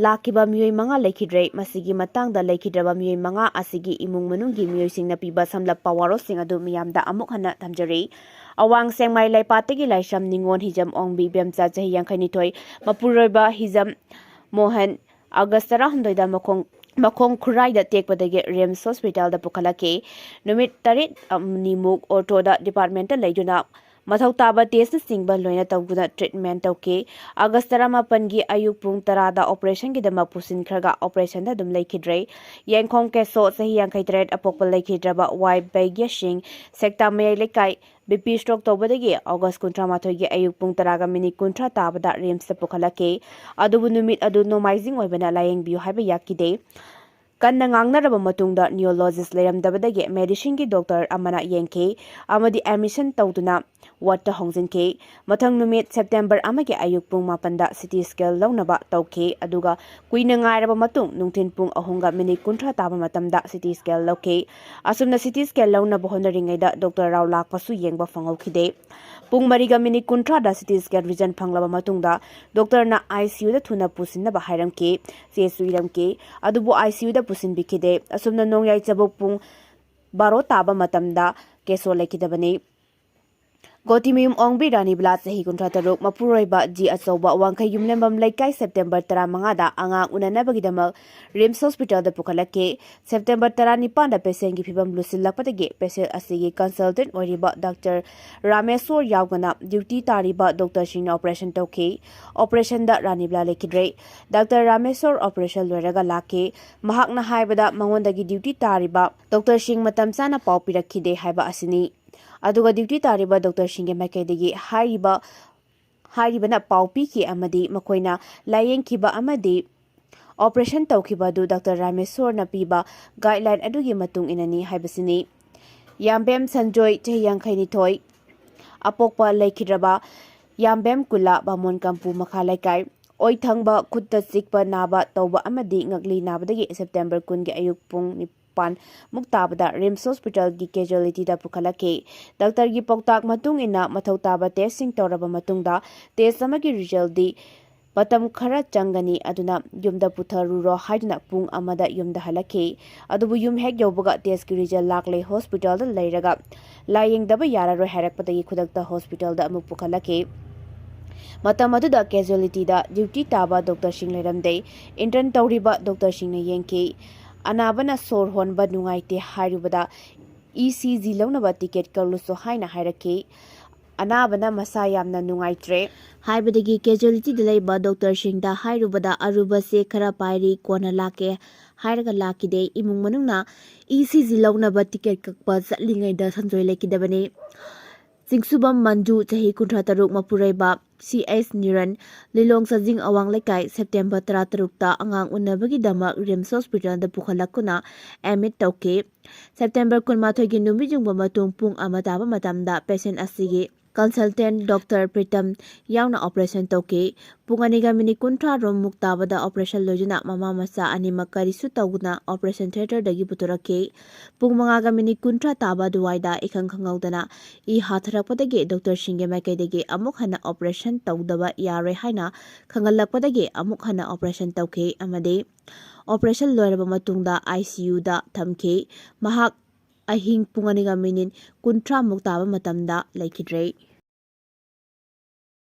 ꯂꯥꯛꯈꯤꯕ ꯃꯤꯑꯣꯏ ꯃꯉꯥ ꯂꯩꯈꯤꯗ꯭ꯔꯦ꯫ ꯃꯁꯤꯒꯤ ꯃꯇꯥꯡꯗ ꯂꯩꯈꯤꯗ꯭ꯔꯕ ꯃꯤꯑꯣꯏ ꯃꯉꯥ ꯑꯁꯤꯒꯤ ꯏꯃꯨꯡ ꯃꯅꯨꯡꯒꯤ ꯃꯤꯑꯣꯏꯁꯤꯡꯅ ꯄꯤꯕ ꯁꯝꯂꯞꯄ ꯋꯥꯔꯣꯜꯁꯤꯡ ꯑꯗꯨ ꯃꯤꯌꯥꯝꯗ ꯑꯃꯨꯛ ꯍꯟꯅ ꯊꯝꯖꯔꯤ꯫ ꯑꯋꯥꯡ ꯁꯦꯡꯃꯥꯏ ꯂꯩꯄꯥꯛꯇꯒꯤ ꯂꯥꯏꯁ꯭ꯔꯝ ꯅꯤꯉꯣꯜ ꯍꯤꯖꯝ ꯑꯣꯡꯕꯤ ꯏꯕꯦꯝꯆꯥ ꯆꯍꯤ ꯌꯥꯡꯈꯩꯅꯤꯊꯣꯏ, ꯃꯄꯨꯔꯣꯏꯕ ꯍꯤꯖꯝ ꯃꯣꯍꯟ ꯑꯥꯒꯁ ꯇꯔꯥꯍꯨꯝꯗꯣꯏꯗ ꯃꯈꯣꯡ ꯃꯈꯣꯡ ꯈꯨꯔꯥꯏꯗ ꯇꯦꯛꯄꯗꯒꯤ ꯔꯤꯝꯁ ꯍꯣꯁꯄꯤꯇꯥꯜꯗ ꯄꯨꯈꯠꯂꯛꯈꯤ꯫ ꯅꯨꯃꯤꯠ ꯇꯔꯦꯠ ꯑꯅꯤꯃꯨꯛ ꯑꯣꯇꯣꯗ ꯗꯤꯄꯥꯔꯠꯃꯦꯟꯇ ꯂꯩꯗꯨꯅ ꯃꯊꯧ ꯇꯥꯕ ꯇꯦꯁꯅꯆꯤꯡꯕ ꯂꯣꯏꯅ ꯇꯧꯗꯨꯅ ꯇ꯭ꯔꯤꯠꯃꯦꯟ ꯇꯧꯈꯤ꯫ ꯑꯥꯒꯁ ꯇꯔꯥꯃꯥꯄꯟꯒꯤ ꯑꯌꯨꯛ ꯄꯨꯡ ꯇꯔꯥꯗ ꯑꯣꯄꯔꯦꯁꯟꯒꯤꯗꯃꯛ ꯄꯨꯁꯤꯟꯈ꯭ꯔꯒ ꯑꯣꯄꯔꯦꯁꯟꯗ ꯑꯗꯨꯝ ꯂꯩꯈꯤꯗ꯭ꯔꯦ꯫ ꯌꯦꯡꯈꯣꯡ ꯀꯦꯁꯣ, ꯆꯍꯤ ꯌꯥꯡꯈꯩ ꯇꯔꯦꯠ, ꯑꯄꯣꯛꯄ ꯂꯩꯈꯤꯗ꯭ꯔꯕ ꯋꯥꯏ ꯕꯩꯒ꯭ꯌ ꯁꯤꯡ, ꯁꯦꯛꯇꯥ ꯃꯌꯥꯏ ꯂꯩꯀꯥꯏ, ꯕꯤ ꯄꯤ ꯁ꯭ꯇ꯭ꯔꯣꯛ ꯇꯧꯕꯗꯒꯤ ꯑꯣꯒꯁ ꯀꯨꯟꯊ꯭ꯔꯥ ꯃꯥꯊꯣꯏꯒꯤ ꯑꯌꯨꯛ ꯄꯨꯡ ꯇꯔꯥꯒ ꯃꯤꯅꯤꯠ ꯀꯨꯟꯊ꯭ꯔꯥ ꯇꯥꯕꯗ ꯔꯤꯝꯁꯇ ꯄꯨꯈꯠꯂꯛꯈꯤ꯫ ꯑꯗꯨꯕꯨ ꯅꯨꯃꯤꯠ ꯑꯗꯨ ꯅꯣꯡꯃꯥꯏꯖꯤꯡ ꯑꯣꯏꯕꯅ ꯂꯥꯌꯦꯡꯕꯤꯌꯨ ꯍꯥꯏꯕ ꯌꯥꯈꯤꯗꯦ꯫ ꯀꯟꯅ ꯉꯥꯡꯅꯔꯕ ꯃꯇꯨꯡꯗ ꯅ꯭ꯌꯨꯔꯣꯂꯣꯖꯤꯁ ꯂꯩꯔꯝꯗꯕꯗꯒꯤ ꯃꯦꯗꯤꯁꯤꯟꯒꯤ ꯗꯣꯛꯇꯔ ꯑꯃꯅ ꯌꯦꯡꯈꯤ ꯑꯃꯗꯤ ꯑꯦꯗꯃꯤꯁꯟ ꯇꯧꯗꯨꯅ ꯋꯥꯔꯗꯇ ꯍꯣꯡꯖꯤꯟꯈꯤ꯫ ꯃꯊꯪ ꯅꯨꯃꯤꯠ ꯁꯦꯞꯇꯦꯝꯕꯔ ꯑꯃꯒꯤ ꯑꯌꯨꯛ ꯄꯨꯡ ꯃꯥꯄꯟꯗ ꯁꯤ ꯇꯤ ꯁ꯭ꯀꯦꯟ ꯂꯧꯅꯕ ꯇꯧꯈꯤ꯫ ꯑꯗꯨꯒ ꯀꯨꯏꯅ ꯉꯥꯏꯔꯕ ꯃꯇꯨꯡ ꯅꯨꯡꯊꯤꯜ ꯄꯨꯡ ꯑꯍꯨꯝꯒ ꯃꯤꯅꯤꯠ ꯀꯨꯟꯊ꯭ꯔꯥ ꯇꯥꯕ ꯃꯇꯝꯗ ꯁꯤ ꯇꯤ ꯁ꯭ꯀꯦꯟ ꯂꯧꯈꯤ꯫ ꯑꯁꯨꯝꯅ ꯁꯤ ꯇꯤ ꯁ꯭ꯀꯦꯟ ꯂꯧꯅꯕ ꯍꯣꯠꯅꯔꯤꯉꯩꯗ ꯗꯣꯛꯇꯔ ꯔꯥꯎ ꯂꯥꯛꯄꯁꯨ ꯌꯦꯡꯕ ꯐꯪꯍꯧꯈꯤꯗꯦ꯫ ꯄꯨꯡ ꯃꯔꯤꯒ minute ꯀꯨꯟꯊ꯭ꯔꯥꯗ C T scan result ꯐꯪꯂꯕ ꯃꯇꯨꯡꯗ ꯗꯣꯛꯇꯔꯅ ꯑꯥꯏ ꯁꯤ ꯌꯨꯗ ꯊꯨꯅ ꯄꯨꯁꯤꯟꯅꯕ ꯍꯥꯏꯔꯝꯈꯤ꯫ ꯆꯦꯁꯨ ꯏꯔꯝꯈꯤ꯫ ꯑꯗꯨꯕꯨ ꯑꯥꯏ ꯁꯤ ꯌꯨꯗ ꯄꯨꯁꯤꯟꯕꯤꯈꯤꯗꯦ꯫ ꯑꯁꯨꯝꯅ ꯅꯣꯡꯌꯥꯏ ꯆꯕꯨꯛ ꯄꯨꯡ ꯕꯥꯔꯣ ꯇꯥꯕ ꯃꯇꯝꯗ ꯀꯦꯁꯣ ꯂꯩꯈꯤꯗꯕꯅꯤ꯫ ꯒꯣꯇꯤꯃꯌꯨꯝ ꯑꯣꯡꯕꯤ ꯔꯥꯅꯤꯕꯂꯥ, ꯆꯍꯤ ꯀꯨꯟꯊ꯭ꯔꯥ ꯇꯔꯨꯛ, ꯃꯄꯨꯔꯣꯏꯕ ꯖꯤ ꯑꯆꯧꯕ, ꯋꯥꯡꯈꯩ ꯌꯨꯝꯂꯦꯝꯕꯝ ꯂꯩꯀꯥꯏ, ꯁꯦꯞꯇꯦꯝꯕꯔ ꯇꯔꯥꯃꯉꯥꯗ ꯑꯉꯥꯡ ꯎꯅꯅꯕꯒꯤꯗꯃꯛ ꯔꯤꯝꯁ ꯍꯣꯁꯄꯤꯇꯥꯜꯗ ꯄꯨꯈꯠꯂꯛꯈꯤ꯫ ꯁꯦꯞꯇꯦꯝꯕꯔ ꯇꯔꯥꯅꯤꯄꯥꯟꯗ ꯄꯦꯁꯦꯟꯒꯤ ꯐꯤꯕꯝ ꯂꯨꯁꯤꯜꯂꯛꯄꯗꯒꯤ ꯄꯦꯁꯦꯟ ꯑꯁꯤꯒꯤ ꯀꯟꯁꯜꯇꯦꯟ ꯑꯣꯏꯔꯤꯕ ꯗꯥꯛꯇꯔ ꯔꯥꯃꯦꯁꯣꯔ ꯌꯥꯎꯗꯅ ꯗ꯭ꯌꯨꯇꯤ ꯇꯥꯔꯤꯕ ꯗꯣꯛꯇꯔꯁꯤꯡꯅ ꯑꯣꯄꯔꯦꯁꯟ ꯇꯧꯈꯤ꯫ ꯑꯣꯄꯔꯦꯁꯟꯗ ꯔꯥꯅꯤꯕꯂꯥ ꯂꯩꯈꯤꯗ꯭ꯔꯦ꯫ ꯗꯥꯛꯇꯔ ꯔꯥꯃꯦꯁꯣꯔ ꯑꯣꯄꯔꯦꯁꯟ ꯂꯣꯏꯔꯒ ꯂꯥꯛꯈꯤ꯫ ꯃꯍꯥꯛꯅ ꯍꯥꯏꯕꯗ ꯃꯉꯣꯟꯗꯒꯤ ꯗ꯭ꯌꯨꯇꯤ ꯇꯥꯔꯤꯕ ꯗꯣꯛꯇꯔꯁꯤꯡ ꯃꯇꯝ ꯆꯥꯅ ꯄꯥꯎ ꯄꯤꯔꯛꯈꯤꯗꯦ ꯍꯥꯏꯕ ꯑꯁꯤꯅꯤ꯫ ꯑꯗꯨꯒ ꯗ꯭ꯌꯨꯇꯤ ꯇꯥꯔꯤꯕ ꯗꯣꯛꯇꯔꯁꯤꯡꯒꯤ ꯃꯥꯏꯀꯩꯗꯒꯤ ꯍꯥꯏꯔꯤꯕ, ꯍꯥꯏꯔꯤꯕꯅ ꯄꯥꯎ ꯄꯤꯈꯤ ꯑꯃꯗꯤ ꯃꯈꯣꯏꯅ ꯂꯥꯌꯦꯡꯈꯤꯕ ꯑꯃꯗꯤ ꯑꯣꯄꯔꯦꯁꯟ ꯇꯧꯈꯤꯕ ꯑꯗꯨ ꯗꯥꯛꯇꯔ ꯔꯥꯃꯦꯁꯣꯔꯅ ꯄꯤꯕ ꯒꯥꯏꯗꯂꯥꯏꯟ ꯑꯗꯨꯒꯤ ꯃꯇꯨꯡ ꯏꯟꯅꯅꯤ ꯍꯥꯏꯕꯁꯤꯅꯤ꯫ ꯌꯥꯝꯕꯦꯝ ꯁꯟꯖꯣꯏ, ꯆꯍꯤ ꯌꯥꯡꯈꯩꯅꯤꯊꯣꯏ, ꯑꯄꯣꯛꯄ ꯂꯩꯈꯤꯗ꯭ꯔꯕ ꯌꯥꯝꯕꯦꯝ ꯀꯨꯂꯥ, ꯕꯥꯃꯣꯟ ꯀꯝꯄꯨ ꯃꯈꯥ ꯂꯩꯀꯥꯏ꯫ ꯑꯣꯏ ꯊꯪꯕ ꯈꯨꯠꯇ ꯆꯤꯛꯄ ꯅꯥꯕ ꯇꯧꯕ ꯑꯃꯗꯤ ꯉꯛꯂꯤ ꯅꯥꯕꯗꯒꯤ ꯁꯦꯞꯇꯦꯝꯕꯔ ꯀꯨꯟꯒꯤ ꯑꯌꯨꯛ ꯄꯨꯡ ꯅꯤꯄꯥꯟ ꯃꯨꯛ ꯇꯥꯕꯗ ꯔꯤꯝꯁ ꯍꯣꯁꯄꯤꯇꯥꯜꯒꯤ ꯀꯦꯖꯨꯋꯦꯂꯤꯇꯤꯗ ꯄꯨꯈꯠꯂꯛꯈꯤ꯫ ꯗꯥꯛꯇꯔꯒꯤ ꯄꯥꯎꯇꯥꯛ ꯃꯇꯨꯡ ꯏꯟꯅ ꯃꯊꯧ ꯇꯥꯕ ꯇꯦꯁꯁꯤꯡ ꯇꯧꯔꯕ ꯃꯇꯨꯡꯗ ꯇꯦꯁ ꯑꯃꯒꯤ ꯔꯤꯖꯜꯗꯤ ꯃꯇꯝ ꯈꯔ ꯆꯪꯒꯅꯤ, ꯑꯗꯨꯅ ꯌꯨꯝꯗ ꯄꯨꯊꯔꯨꯔꯣ" ꯍꯥꯏꯗꯨꯅ ꯄꯨꯡ ꯑꯃꯗ ꯌꯨꯝꯗ ꯍꯜꯂꯛꯈꯤ꯫ ꯑꯗꯨꯕꯨ ꯌꯨꯝ ꯍꯦꯛ ꯌꯧꯕꯒ ꯇꯦꯁꯀꯤ ꯔꯤꯖꯜ ꯂꯥꯛꯂꯦ, ꯍꯣꯁꯄꯤꯇꯥꯜꯗ ꯂꯩꯔꯒ ꯂꯥꯌꯦꯡꯗꯕ ꯌꯥꯔꯔꯣꯏ ꯍꯥꯏꯔꯛꯄꯗꯒꯤ ꯈꯨꯗꯛꯇ ꯍꯣꯁꯄꯤꯇꯥꯜꯗ ꯑꯃꯨꯛ ꯄꯨꯈꯠꯂꯛꯈꯤ꯫ ꯃꯇꯝ ꯑꯗꯨꯗ ꯀꯦꯖꯨꯋꯦꯂꯤꯇꯤꯗ ꯗ꯭ꯌꯨꯇꯤ ꯇꯥꯕ ꯗꯣꯛꯇꯔꯁꯤꯡ ꯂꯩꯔꯝꯗꯦ꯫ ꯏꯟꯇꯔꯟ ꯇꯧꯔꯤꯕ ꯗꯣꯛꯇꯔꯁꯤꯡꯅ ꯌꯦꯡꯈꯤ꯫ ꯑꯅꯥꯕꯅ ꯁꯣꯔ ꯍꯣꯟꯕ ꯅꯨꯡꯉꯥꯏꯇꯦ ꯍꯥꯏꯔꯨꯕꯗ "ꯏ ꯁꯤ ꯖꯤ ꯂꯧꯅꯕ ꯇꯤꯀꯦꯠ ꯀꯛꯂꯨꯁꯣ" ꯍꯥꯏꯅ ꯍꯥꯏꯔꯛꯈꯤ꯫ ꯑꯅꯥꯕꯅ ꯃꯁꯥ ꯌꯥꯝꯅ ꯅꯨꯡꯉꯥꯏꯇ꯭ꯔꯦ ꯍꯥꯏꯕꯗꯒꯤ ꯀꯦꯖꯨꯋꯦꯂꯤꯇꯤꯗ ꯂꯩꯕ ꯗꯣꯛꯇꯔꯁꯤꯡꯗ ꯍꯥꯏꯔꯨꯕꯗ "ꯑꯔꯨꯕꯁꯦ ꯈꯔ ꯄꯥꯏꯔꯤ, ꯀꯣꯟꯅ ꯂꯥꯛꯀꯦ" ꯍꯥꯏꯔꯒ ꯂꯥꯛꯈꯤꯗꯦ꯫ ꯏꯃꯨꯡ ꯃꯅꯨꯡꯅ ꯏ ꯁꯤ ꯖꯤ ꯂꯧꯅꯕ ꯇꯤꯀꯦꯠ ꯀꯛꯄ ꯆꯠꯂꯤꯉꯩꯗ ꯁꯟꯖꯣꯏ ꯂꯩꯈꯤꯗꯕꯅꯤ꯫ ꯆꯤꯡꯁꯨꯕꯝ ꯃꯟꯖꯨ, ꯆꯍꯤ ꯀꯨꯟꯊ꯭ꯔꯥ ꯇꯔꯨꯛ, ꯃꯄꯨꯔꯣꯏꯕ ꯁꯤ ꯑꯦꯁ ꯅꯤꯔꯟ, ꯂꯤꯂꯣꯡ ꯆꯥꯖꯤꯡ ꯑꯋꯥꯡ ꯂꯩꯀꯥꯏ, ꯁꯦꯞꯇꯦꯝꯕꯔ ꯇꯔꯥꯇꯔꯨꯛꯇ ꯑꯉꯥꯡ ꯎꯅꯕꯒꯤꯗꯃꯛ ꯔꯤꯝꯁ ꯍꯣꯁꯄꯤꯇꯥꯜꯗ ꯄꯨꯈꯠꯂꯛꯇꯨꯅ ꯑꯦꯗꯃꯤꯠ ꯇꯧꯈꯤ꯫ ꯁꯦꯞꯇꯦꯝꯕꯔ ꯀꯨꯟꯃꯥꯊꯣꯏꯒꯤ ꯅꯨꯃꯤꯠ ꯌꯨꯡꯕ ꯃꯇꯨꯡ ꯄꯨꯡ ꯑꯃ ꯇꯥꯕ ꯃꯇꯝꯗ ꯄꯦꯁꯦꯟ ꯑꯁꯤꯒꯤ ꯀꯟꯁꯜꯇꯦꯟ ꯗꯣꯛꯇꯔ ꯄ꯭ꯔꯤꯇꯝ ꯌꯥꯎꯅ ꯑꯣꯄꯔꯦꯁꯟ ꯇꯧꯈꯤ꯫ ꯄꯨꯡ ꯑꯅꯤꯒ ꯃꯤꯅꯤꯠ ꯀꯨꯟꯊ꯭ꯔꯥ ꯔꯣꯝ ꯃꯨꯛ ꯇꯥꯕꯗ ꯑꯣꯄꯔꯦꯁꯟ ꯂꯣꯏꯗꯨꯅ ꯃꯃꯥ ꯃꯆꯥ ꯑꯅꯤꯃꯛ ꯀꯔꯤꯁꯨ ꯇꯧꯗꯅ ꯑꯣꯄꯔꯦꯁꯟ ꯊꯤꯌꯦꯇꯔꯗꯒꯤ ꯄꯨꯊꯣꯔꯛꯈꯤ꯫ ꯄꯨꯡ ꯃꯉꯥꯒ ꯃꯤꯅꯤꯠ ꯀꯨꯟꯊ꯭ꯔꯥ ꯇꯥꯕ ꯑꯗꯨꯋꯥꯏꯗ ꯏꯈꯪ ꯈꯪꯍꯧꯗꯅ ꯏ ꯍꯥꯊꯔꯛꯄꯗꯒꯤ ꯗꯣꯛꯇꯔꯁꯤꯡꯒꯤ ꯃꯥꯏꯀꯩꯗꯒꯤ ꯑꯃꯨꯛ ꯍꯟꯅ ꯑꯣꯄꯔꯦꯁꯟ ꯇꯧꯗꯕ ꯌꯥꯔꯣꯏ ꯍꯥꯏꯅ ꯈꯪꯍꯜꯂꯛꯄꯗꯒꯤ ꯑꯃꯨꯛ ꯍꯟꯅ ꯑꯣꯄꯔꯦꯁꯟ ꯇꯧꯈꯤ ꯑꯃꯗꯤ ꯑꯣꯄꯔꯦꯁꯟ ꯂꯣꯏꯔꯕ ꯃꯇꯨꯡꯗ ꯑꯥꯏ ꯁꯤ ꯌꯨꯗ ꯊꯝꯈꯤ꯫ ꯃꯍꯥꯛ ꯑꯍꯤꯡ ꯄꯨꯡ ꯑꯅꯤꯒ ꯃꯤꯅꯤꯠ ꯀꯨꯟꯊ꯭ꯔꯥ ꯃꯨꯛ ꯇꯥꯕ ꯃꯇꯝꯗ ꯂꯩꯈꯤꯗ꯭ꯔꯦ꯫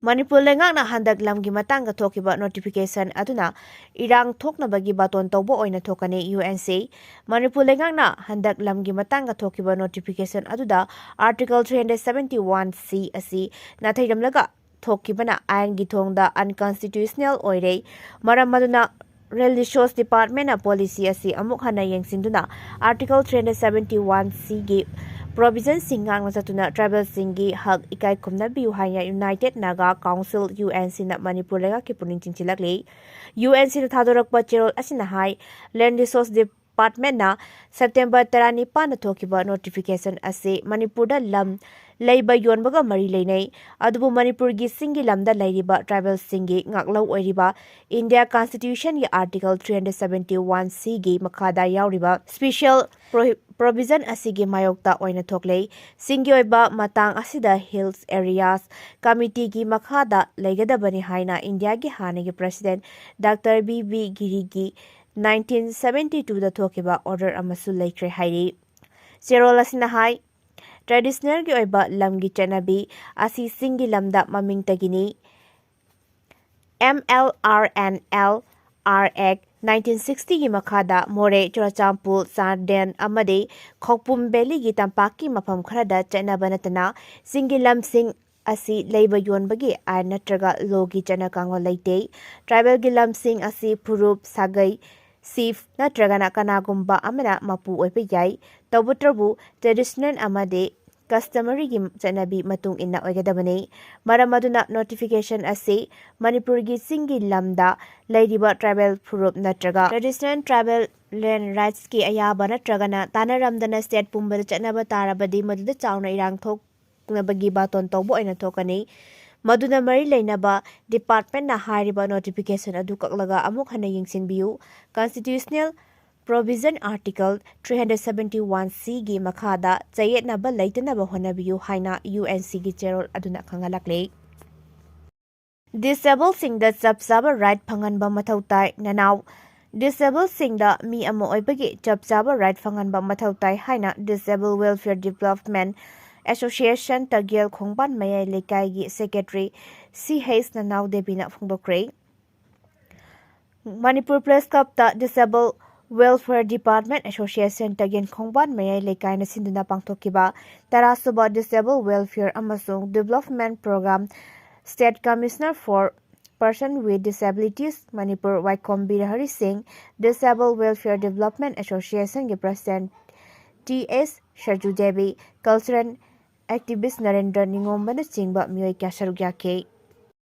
ꯃꯅꯤꯄꯨꯔ ꯂꯩꯉꯥꯛꯅ ꯍꯟꯗꯛ ꯂꯝꯒꯤ ꯃꯇꯥꯡꯗ ꯊꯣꯛꯈꯤꯕ ꯅꯣꯇꯤꯐꯤꯀꯦꯁꯟ ꯑꯗꯨꯅ ꯏꯔꯥꯡ ꯊꯣꯛꯅꯕꯒꯤ ꯕꯥꯇꯣꯟ ꯇꯧꯕ ꯑꯣꯏꯅ ꯊꯣꯛꯀꯅꯤ꯫ U N C. ꯃꯅꯤꯄꯨꯔ ꯂꯩꯉꯥꯛꯅ ꯍꯟꯗꯛ ꯂꯝꯒꯤ ꯃꯇꯥꯡꯗ ꯊꯣꯛꯈꯤꯕ ꯅꯣꯇꯤꯐꯤꯀꯦꯁꯟ ꯑꯗꯨꯗ Article three hundred seventy one C ꯑꯁꯤ ꯅꯥꯊꯩꯔꯝꯂꯒ ꯊꯣꯛꯈꯤꯕꯅ ꯑꯥꯏꯟꯒꯤ ꯊꯣꯡꯗ unconstitutional ꯑꯣꯏꯔꯦ꯫ ꯃꯔꯝ ꯑꯗꯨꯅ Land Resource Departmentꯅ policy ꯑꯁꯤ ꯑꯃꯨꯛ ꯍꯟꯅ ꯌꯦꯡꯁꯤꯟꯗꯨꯅ Article three hundred seventy one Cꯒꯤ provisionꯁꯤꯡ ꯉꯥꯛꯅ ꯆꯠꯇꯨꯅ tribalꯁꯤꯡꯒꯤ ꯍꯛ ꯏꯀꯥꯏ ꯈꯨꯝꯅꯕꯤꯌꯨ ꯍꯥꯏꯅ United Naga Council, UNCꯅ ꯃꯅꯤꯄꯨꯔ ꯂꯩꯉꯥꯛꯀꯤ ꯄꯨꯛꯅꯤꯡ ꯆꯤꯡꯁꯤꯜꯂꯛꯂꯤ꯫ UNCꯅ ꯊꯥꯗꯣꯔꯛꯄ ꯆꯦꯔꯣꯜ ꯑꯁꯤꯅ ꯍꯥꯏ, Land Resource Departmentꯅ September ꯇꯔꯥꯅꯤꯄꯥꯟꯗ ꯊꯣꯛꯈꯤꯕ notification ꯑꯁꯤ ꯃꯅꯤꯄꯨꯔꯗ ꯂꯝ ꯂꯩꯕ ꯌꯣꯟꯕꯒ ꯃꯔꯤ ꯂꯩꯅꯩ꯫ ꯑꯗꯨꯕꯨ ꯃꯅꯤꯄꯨꯔꯒꯤ ꯆꯤꯡꯒꯤ ꯂꯝꯗ ꯂꯩꯔꯤꯕ tribalꯁꯤꯡꯒꯤ ꯉꯥꯛꯂꯧ ꯑꯣꯏꯔꯤꯕ India Constitutionꯒꯤ Article three hundred seventy one Cꯒꯤ ꯃꯈꯥꯗ ꯌꯥꯎꯔꯤꯕ special prohi-, ꯄ꯭ꯔꯣꯚꯤꯖꯟ ꯑꯁꯤꯒꯤ ꯃꯥꯌꯣꯛꯇ ꯑꯣꯏꯅ ꯊꯣꯛꯂꯦ꯫ ꯁꯤꯡꯒꯤ ꯑꯣꯏꯕ ꯃꯇꯥꯡ ꯑꯁꯤꯗ ꯍꯤꯜꯁ ꯑꯦꯔꯤꯌꯥꯁ ꯀꯃꯤꯇꯤꯒꯤ ꯃꯈꯥꯗ ꯂꯩꯒꯗꯕꯅꯤ ꯍꯥꯏꯅ ꯏꯟꯗꯤꯌꯥꯒꯤ ꯍꯥꯟꯅꯒꯤ ꯄ꯭ꯔꯁꯤꯗꯦꯟꯠ ꯗꯥꯛꯇꯔ ꯕꯤ ꯕꯤ ꯒꯤꯔꯤꯒꯤ ꯅꯥꯏꯟꯇꯤꯟ ꯁꯕꯦꯟꯇꯤ ꯇꯨꯗ ꯊꯣꯛꯈꯤꯕ ꯑꯣꯔꯗꯔ ꯑꯃꯁꯨ ꯂꯩꯈ꯭ꯔꯦ ꯍꯥꯏꯔꯤ꯫ ꯆꯦꯔꯣꯜ ꯑꯁꯤꯅ ꯍꯥꯏ, ꯇ꯭ꯔꯦꯗꯤꯁꯅꯦꯜꯒꯤ ꯑꯣꯏꯕ ꯂꯝꯒꯤ ꯆꯠꯅꯕꯤ ꯑꯁꯤ ꯆꯤꯡꯒꯤ ꯂꯝꯗ ꯃꯃꯤꯡꯇꯒꯤꯅꯤ꯫ M L R N L R act nineteen ꯁꯤꯛꯁꯇꯤꯒꯤ ꯃꯈꯥꯗ ꯃꯣꯔꯦ, ꯆꯨꯔꯆꯥꯟꯄꯨꯔ, ꯆꯥꯟꯗꯦꯜ ꯑꯃꯗꯤ ꯈꯧꯄꯨꯝ ꯚꯦꯂꯤꯒꯤ ꯇꯝꯄꯥꯛꯀꯤ ꯃꯐꯝ ꯈꯔꯗ ꯆꯠꯅꯕ ꯅꯠꯇꯅ ꯆꯤꯡꯒꯤ ꯂꯝꯁꯤꯡ ꯑꯁꯤ ꯂꯩꯕ ꯌꯣꯟꯕꯒꯤ ꯑꯥꯏꯟ ꯅꯠꯇ꯭ꯔꯒ ꯂꯣꯒꯤ ꯆꯠꯅ ꯀꯥꯡꯂꯣꯟ ꯂꯩꯇꯦ꯫ ꯇ꯭ꯔꯥꯏꯕꯦꯜꯒꯤ ꯂꯝꯁꯤꯡ ꯑꯁꯤ ꯐꯨꯔꯨꯞ, ꯁꯥꯒꯩ, ꯆꯤꯐ ꯅꯠꯇ꯭ꯔꯒꯅ ꯀꯅꯥꯒꯨꯝꯕ ꯑꯃꯅ ꯃꯄꯨ ꯑꯣꯏꯕ ꯌꯥꯏ꯫ ꯇꯧꯕꯇꯕꯨ ꯇ꯭ꯔꯦꯗꯤꯁꯅꯦꯜ ꯑꯃꯗꯤ ꯀꯁꯇꯃꯔꯤꯒꯤ ꯆꯠꯅꯕꯤ ꯃꯇꯨꯡ ꯏꯟꯅ ꯑꯣꯏꯒꯗꯕꯅꯤ꯫ ꯃꯔꯝ ꯑꯗꯨꯅ ꯅꯣꯇꯤꯐꯤꯀꯦꯁꯟ ꯑꯁꯤ ꯃꯅꯤꯄꯨꯔꯒꯤ ꯆꯤꯡꯒꯤ ꯂꯝꯗ ꯂꯩꯔꯤꯕ ꯇ꯭ꯔꯥꯏꯕꯦꯜ ꯐꯨꯔꯨꯞ ꯅꯠꯇ꯭ꯔꯒ ꯇ꯭ꯔꯦꯗꯤꯁꯅꯦꯜ ꯇ꯭ꯔꯥꯏꯕꯦꯜ ꯂꯦꯟ ꯔꯥꯏꯠꯁꯀꯤ ꯑꯌꯥꯕ ꯅꯠꯇ꯭ꯔꯒꯅ ꯇꯥꯟꯅꯔꯝꯗꯅ ꯁ꯭ꯇꯦꯠ ꯄꯨꯝꯕꯗ ꯆꯠꯅꯕ ꯇꯥꯔꯕꯗꯤ ꯃꯗꯨꯗ ꯆꯥꯎꯅ ꯏꯔꯥꯡ ꯊꯣꯛꯅꯕꯒꯤ ꯕꯥꯇꯣꯟ ꯇꯧꯕ ꯑꯣꯏꯅ ꯊꯣꯛꯀꯅꯤ꯫ ꯃꯗꯨꯅ ꯃꯔꯤ ꯂꯩꯅꯕ ꯗꯤꯄꯥꯔꯠꯃꯦꯟꯠꯅ ꯍꯥꯏꯔꯤꯕ ꯅꯣꯇꯤꯐꯤꯀꯦꯁꯟ ꯑꯗꯨ ꯀꯛꯂꯒ ꯑꯃꯨꯛ ꯍꯟꯅ ꯌꯦꯡꯁꯤꯟꯕꯤꯌꯨ꯫ Constitutional provision article three hundred seventy one ꯁꯤꯒꯤ ꯃꯈꯥꯗ ꯆꯌꯦꯠꯅꯕ ꯂꯩꯇꯅꯕ ꯍꯣꯠꯅꯕꯤꯌꯨ ꯍꯥꯏꯅ ꯌꯨ ꯑꯦꯟ ꯁꯤꯒꯤ ꯆꯦꯔꯣꯜ ꯑꯗꯨꯅ ꯈꯪꯍꯜꯂꯛꯂꯤ꯫ ꯗꯤꯁꯦꯕꯜꯁꯤꯡꯗ ꯆꯞ ꯆꯥꯕ ꯔꯥꯏꯠ ꯐꯪꯍꯟꯕ ꯃꯊꯧ ꯇꯥꯏ꯫ ꯅꯅꯥꯎ, ꯗꯤꯁꯦꯕꯜꯁꯤꯡꯗ ꯃꯤ ꯑꯃ ꯑꯣꯏꯕꯒꯤ ꯆꯞ ꯆꯥꯕ ꯔꯥꯏꯠ ꯐꯪꯍꯟꯕ ꯃꯊꯧ ꯇꯥꯏ ꯍꯥꯏꯅ disable welfare development association Tagel Khongban Mayai ꯂꯩꯀꯥꯏꯒꯤ ꯁꯦꯀ꯭ꯔꯦꯇꯔꯤ ꯁꯤ ꯍꯩꯆ ꯅꯅꯥꯎ ꯗꯦꯕꯤꯅ ꯐꯣꯡꯗꯣꯛꯈ꯭ꯔꯦ꯫ ꯃꯅꯤꯄꯨꯔ ꯄ꯭ꯔꯦꯁ ꯀ꯭ꯂꯕꯇ disable welfare department association Tagel Khongban Mayai ꯂꯩꯀꯥꯏꯅ ꯁꯤꯟꯗꯨꯅ ꯄꯥꯡꯊꯣꯛꯈꯤꯕ ꯇꯔꯥꯁꯨꯕ ꯗꯤꯁꯦꯕꯜ ꯋꯦꯜꯐꯤꯌꯔ ꯑꯃꯁꯨꯡ development programme state commissioner for person with disabilities Manipur Waikhom Birhari Singh, disable welfare development ꯑꯦꯁꯣꯁꯤꯌꯦꯁꯟꯒꯤ president T S Sarju Devi, cultural activist Narendra ꯅꯤꯉꯣꯝꯕꯅꯆꯤꯡꯕ ꯃꯤꯑꯣꯏ ꯀꯌꯥ ꯁꯔꯨꯛ ꯌꯥꯈꯤ꯫